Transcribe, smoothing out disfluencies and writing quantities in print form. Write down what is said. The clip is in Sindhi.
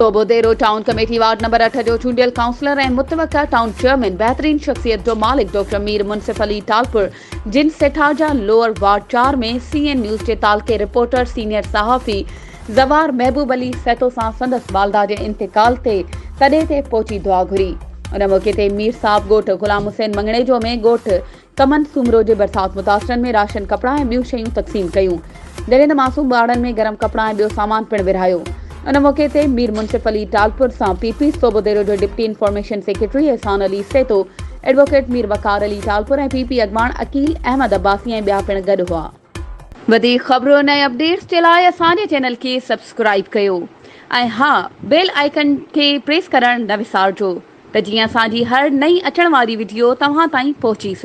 Sobhodero town committee ward number اٺ جو چونڊيل ڪائونسلر ۽ متوقع ٽائون چيئرمين بهترين شخصيت جو مالڪ ڊاڪٽر مير منصف علي ٽالپر جن سيٺارجا لوئر وارڊ چار ۾ سي اين نيوز جي تعلقي رپورٽر سينيئر صحافي زوار محبوب علي سهتو سان سندس والده جي انتقال تي تڏي تي پهچي دعا گهري. ان موقعي تي مير صاحب ڳوٺ غلام حسين مڱڻيجو ۾ ڳوٺ ڪمن سومرو جي برسات متاثرن ۾ راشن ڪپڙا ۽ ٻيون شيون تقسيم ڪيون جڏهن ته معصوم ٻارڙن ۾ گرم ڪپڙا ۽ ٻيو سامان پڻ ورهايو ان موقعي تي مير منصف علي ٽالپر سان پي پي صوبوديرو جو deputy information secretary Ehsan Ali Sahito, advocate Mir Waqar Ali Talpur ۽ P P اڳواڻ عقيل احمد عباسي ۽ ٻيا پڻ گڏ هئا. وڌيڪ خبرن ۽ اپڊيٽس جي لاء اسان جي چينل کي سبسڪرائيب ڪيو ۽ ها بيل آئيڪن کي پريس ڪرڻ نه وسارجو ته جيئن اسان جي هر نئين اچڻ واري وڊيو توهان تائين پهچي سگهي.